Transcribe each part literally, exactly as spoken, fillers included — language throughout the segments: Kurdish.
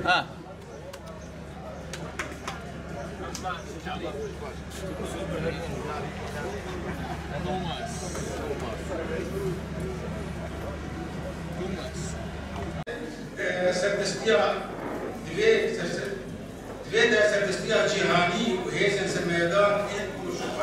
Ha. Serdestiya divê ser-, divê de serdestiya cîhanî û hêzên sermayedar ên ku ji xwe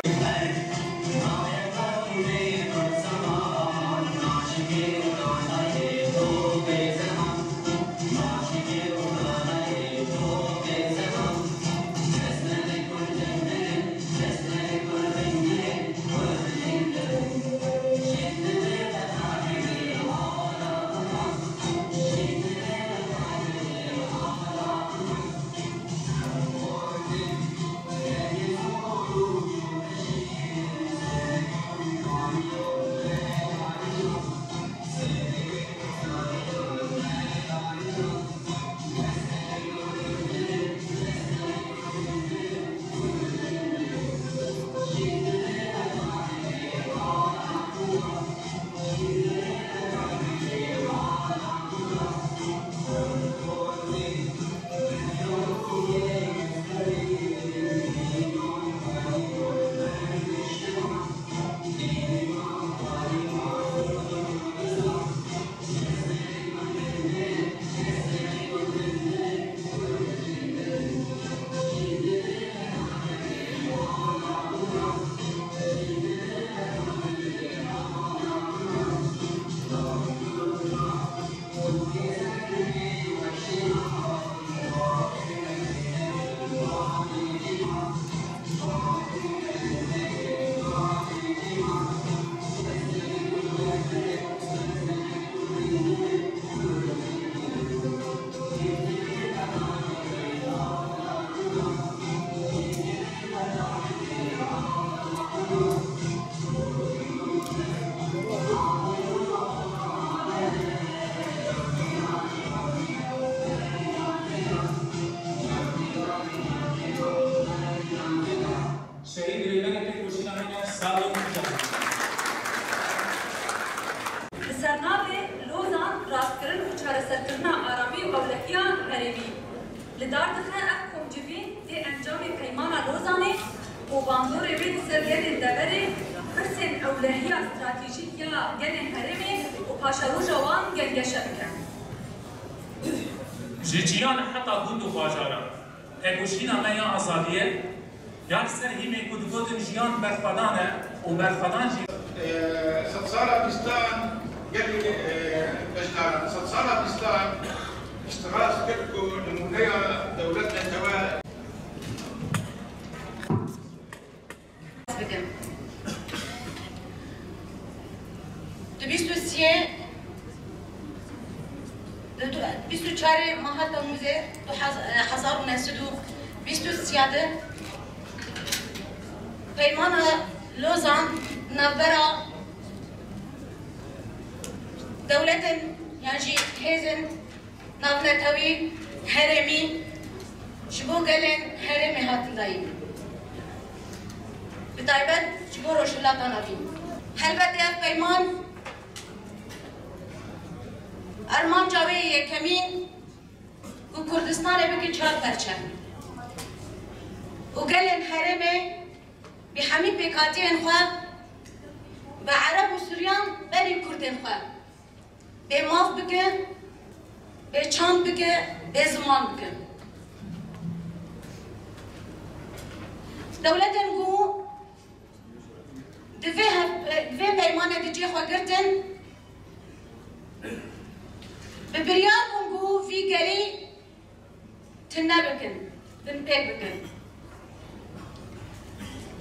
Şehîd Rêberê Têkoşîna me ne sağ olun. Li ser navê Lozan, rastkirin û çareserkirina aramî û ewlehiya herêmî. Li dar dixe ev komcivîn tê encamê Peymana Lozanê û bandorê wê li ser gelên deverê pirsên ewlehiya stratejîk ya gelên herêmê û paşeroja wan gengeşe bike. Ji çiyan heta gund û bajaran, têkoşîna me ya azadiyê ya li ser hîmê ku digotin jiyan berxwedan e û berxwedan jî. Sedsala bîstan gelê, e, beşdaran, sedsala bîstan îştixas kir ku nimûneya dewlet netewe. Bikim. Di bîst û siyê, di du-, bîst û çarê meha Temmûzê du hez-, hezar û neh sed û bîst û siyê de Peymana Lozan navbera dewletên yan jî hêzên navnetewî, herêmî ji bo gelên herêmê hatin dayîn. Bi taybet ji bo Rojhilata Navîn. Helbet ev peyman armanca wê yekemîn ku Kurdistanê bike çar perçe û gelên herêmê bi hemî pêkhatiyên xwe, bi Ereb û Suryan berî Kurdên xwe bê maf bike, bê çand bike, bê ziman bike. Dewletên ku di vê hev-, di vê peymanê di cê xwe girtin, bi biryar bûn ku vî gelî tune bikin, binpêk bikin.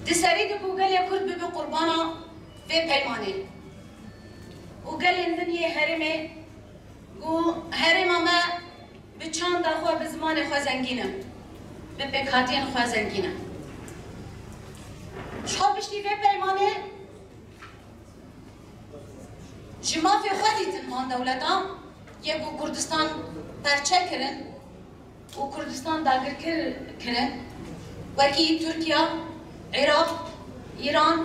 Di serî de ku gelê Kurd bibe qurbana vê peymanê û gelên din yê herêmê ku herêma me bi çanda xwe, bi zimanê xwe zengîn e, bi pêkhatiyên xwe zengîn e. Ji xwe piştî vê peymanê ji mafê xwe dîtin van dewleta yê ku Kurdistan perçe kirin û Kurdistan dagirkir kirin, wekî Tirkiye, Iraq, Îran,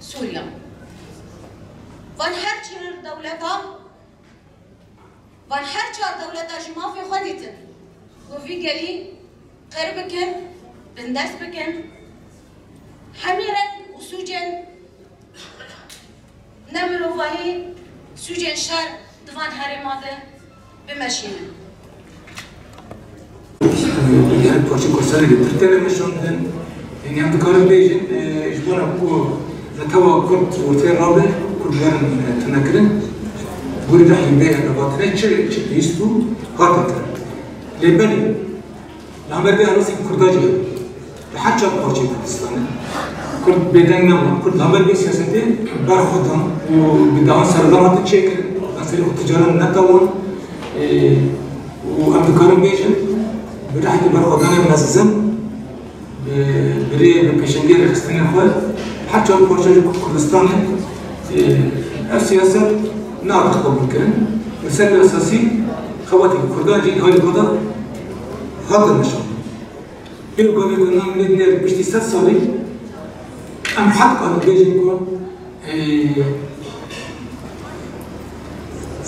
Sûriye. Van her çar dewleta, van her çar dewleta ji mafê xwe dîtin. Ku vî gelî qir bikin, bindest bikin, hemî reng û sûcên nemirovahî, sûcên şer di van herêma de bimeşînin. Yanî parçeyê Kurdistanê lê pir têne meşandin. Yanî em dikarin bêjin, e, ji bona ku netewa Kurd ortê rabe, Kurd werin, e, tunekirin, gorî rehî vê vehatine çi, çi pêwîst bû, hate kirin. Lê belê, li hember vê alozî Kurda jî li her çar parçeyê Kurdistanê Kurd bêdeng nema. Kurd li hember vê siyasetê berxwe dan û bi dehan serdan hatin çêkirin. Dan serê xwe ticaran netawan. Ê, û em dikarin bêjin, bi rihekî berxwedanê mezin, bi, bi rê, bi pêşengê rêxistinên xwe, her çar parçeyê Kurdistanê, ê, ev siyaset nehate qebûlkirin. Li ser vê esasî xebatê Kurdan jî li halê xwe de hate nişandin. Pêro gavê ku nam lê dinêrin piştî sed salî, em heta dikarin bêjin ku, ê,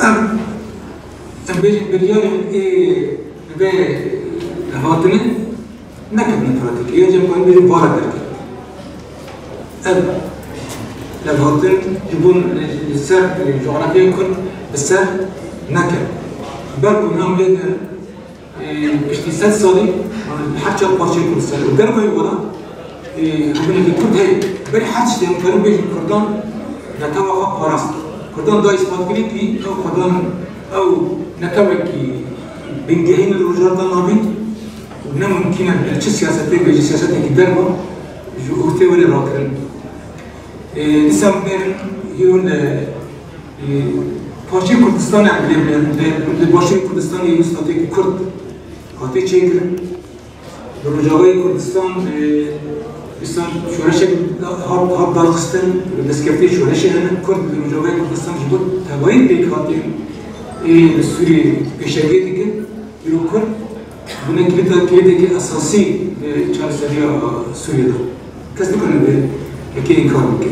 em, em bêjin biryarên ê li vê vehatinê neketine pratîk. Ya jî em karin bêjin vara derket. Ev vehatin ji bo li ser, e, cografyayê Kurd bi ser neket. Ber ku nam lê de Ê, piştî sed salî, yanî her çar parçeyê Kurdistanê û dervayî were, ê, rûbinekî Kurd heye. Berî her tiştê em karin bêjin Kurdan netewa xwe parast. Kurdan da îspat kirin kî ew xwedan, ew netewekî bingehîn li Rojhilata Navîn û ne mimkîn e bi çi siyasetê bêjî, siyasetekî derva ji ortê were rakirin. Ê, dîsa em bêrin hîro li Ê, parçeyê Kurdistanê em bilêvin, li, li Başûrê Kurdistanê yê statûyekî Kurd hatiye çêkirin. Li Rojavayê Kurdistan, ê, dîsan şoreşek hat, hat darxistin, destkeftiyê şoreşê hene. Kurd li Rojavayê Kurdistan ji bo tevayî pêkhatiyên, ê, li Sûriyê pêşengê dikin. Îro Kurd bûne kilîta, kilîteke esasî li çareseriya Sûriyê de. Kes nikare vê yekê înkar bike.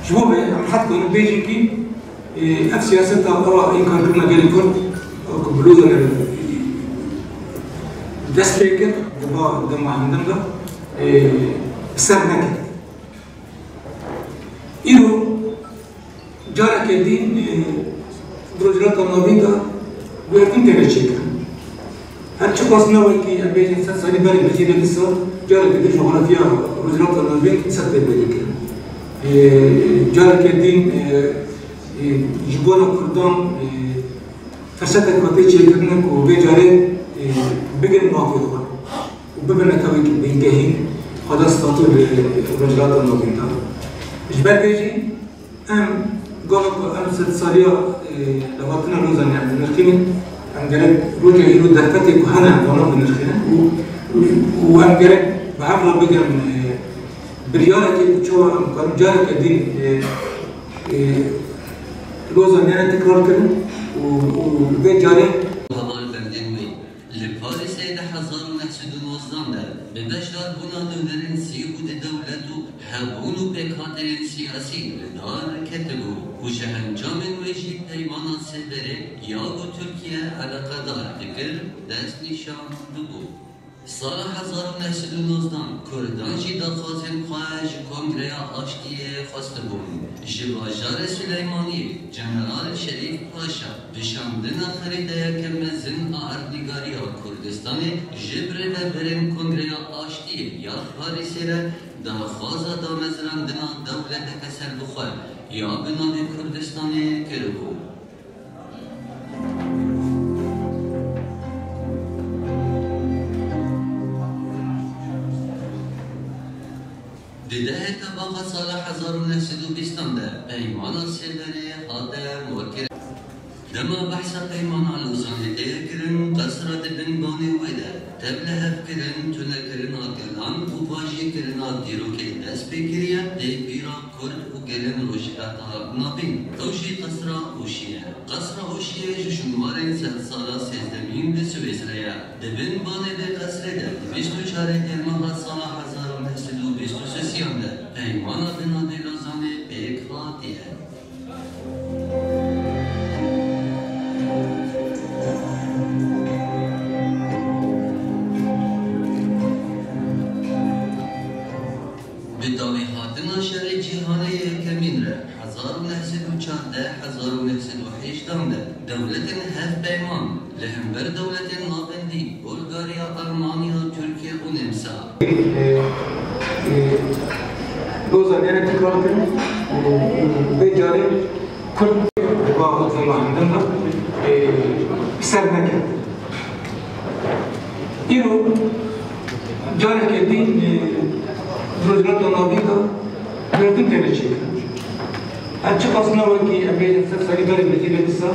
Ji bo vê em heta dikarin bêjin kî, Ê, ev siyaseta ew a înkarkirina gelê Kurd, ew ku bi Lozanê dest pê kir, di va dema hemdin de, ê, bi ser nekir. Îro careke din, ê, di Rojhilata Navîn de guhertin têne çêkirin. Her çiqas ne wekî em bêjin sed salî berê bicîne dîsa, careke din jografya Rojhilata Navîn ser tê bêrîkirin. Ê, careke din, ê, ê, ji bona Kurdan, ê, firsetek hate çêkirine ku vê carê, ê, bigrin mafê xwe û bibin netewekî bingehîn, xweda statû li Rojhilata Navîn de. Ji ber vê jî, Em, gava ku em sed saliya, e, lêhatina Lozanê em dinirxînin, em gerek roja îro derfetê ku hene em vana binirxînin û, û, û em gerek bi hev re bigirin, e, biryarekê ku çawa em karin careke din, e, e, Lozanê ne tekrar kirin û, û vê carê Heval berdên wê. Li Parîsê di hezar û neh sed û nozdan de bi beşdarbûna nûnerên sî û di dewlet û hebûn û pêkhateyên siyasî li dar ketibû û ji encamên wê jî Peymana Sêberê ya ku Tirkiye eleqedar dikir, destnîşan bibû. Sala hezar û neh sed û nozdan Kurdan jî daxwazên xwe ji Kongreya Aştiyê xwestibûn. Ji bajarê Sileymaniyê General Şerîf Paşa bi şandina xerîteyeke mezin a erdnîgariya Kurdistanê ji birêveberên Kongreya Aştiyê ya Parîsê re daxwaza damezrandina dewleteke serbixwe ya bi navê Kurdistanê kiribû. Di dehê Tebaxa sala hezar û neh sed û bîstan de Peymana Sêberê hate morkirin. Dema behsa Peymana Lozanê tê kirin, qesra di bin banê wê de tevlihevkirin, tunekirina gelan û vajîkirina dîrokê dest pê kiriye, tê bîra Kurd û gelên Rojhilata Navîn. Ew jî qesra Ûşî ye. Qesra Ûşiyê ji şûnwarên sedsala sêzdemîn li Swêsrê ye. Di bin banê vê qesrê de di bîst û çarê Têrmeha sala hezar û neh sed û bîst û sêsiyan de Peymana bi navê Lozanê pêk hatiye. Hevpeyman li hember dewletên navendî, Bulgarya, Almanya, Tirkiye û Nemsa. Doza nêne tekrar kirin û vê carê Kurd bi xwe hemdin de ser neket. Îro careke din di Rojhilata Navîn de mezin têne çêkirin. Her çiqas ne wekî em bêjin sed salî berê mezî be disa.